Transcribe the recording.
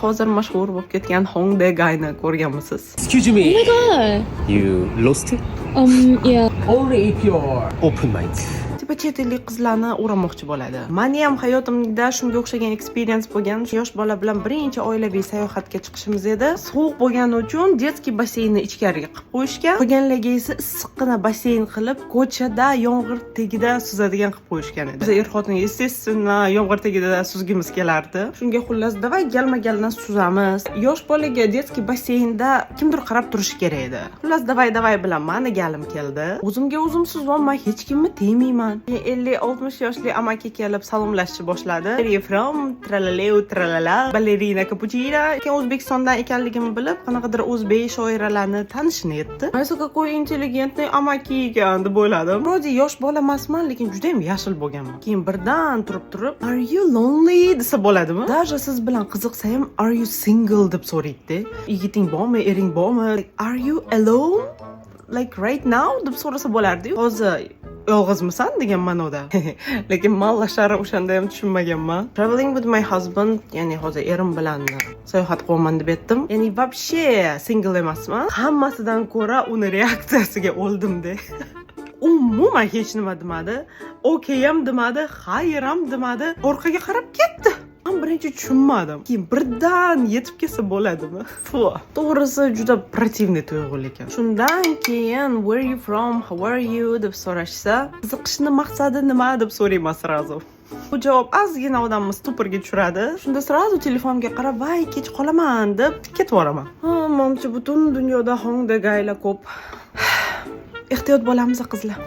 Hozir mashhur bo'lib ketgan Hongdae Guyni ko'rganmisiz? Excuse me. Oh my God. You lost? Yeah. Only if you're open mind. Типа chet ellik qizlarni o'ramoqchi bo'ladi. Mani ham hayotimda shunga o'xshagan experience bo'lgan. Yosh bola bilan birinchi oilaviy sayohatga chiqishimiz edi. Sovuq bo'lgani uchun детский basseynni ichkariga qilib qo'yishgan. Qolganlarga esa issiqqina basseyn qilib, ko'chada yomg'ir tagida suzadigan qilib qo'yishgan edi. Biz er xotin, естественно, yomg'ir tagida suzgimiz kelardi. Shunga, xullas, давай galma-galdan suzamiz. Yosh bolaga детский basseynda kimdir qarab turishi kerak edi. Xullas, давай, давай bilan mani galim keldi. O'zimga o'zim suzyapman, hech kimni tegmayman. 50-60 yoshli amaki kelib salomlashishni boshladi. "Where you from?" Tralaleu tralala. Balerina kapuchina. Keyin O'zbekistondan ekanligimni bilib, qanaqadir o'zbek shoiralarni tanishini aytdi. "Maysa, какой интеллигентный amaki ekan", deb o'yladim. Вроде yosh bola emasman, lekin juda ham yashil bo'lganman. Keyin birdan turib turib, "Are you lonely?" desa bo'ladimi? Даже siz bilan qiziqsa ham "Are you single?" deb so'raydi. Yigiting bormi, ering bormi? "Are you alone? Like right now?" deb so'rasa bo'lardi-yu. Hozir yolg'izmisan degan ma'noda. Lekin man lashara o'shanda ham tushunmaganman. Traveling with my husband, ya'ni hozir erim bilan sayohat qilyapman deb aytdim. Ya'ni вообще single emasman. Hammasidan ko'ra uni reaksiyasiga o'ldimda. Umuman hech nima demadi. Okay ham demadi, xayr ham demadi. Orqaga qarab ketdi. Man birinchi tushunmadim. Keyin birdan yetib kelsa bo'ladimi? Fu. To'g'risi, juda противный tuyg'u lekin. Shundan keyin "Where you from? How are you?" deb so'rashsa, qiziqishni maqsadi nima deb so'rayman сразу. Bu javob ozgina odamni ступор ga tushiradi. Shunda сразу telefonga qarab, "Voy, kech qolaman", deb ketib yuboraman. Ha, manimcha, butun dunyoda Hongdae Guylar ko'p. Ehtiyot bo'lamiz, qizlar.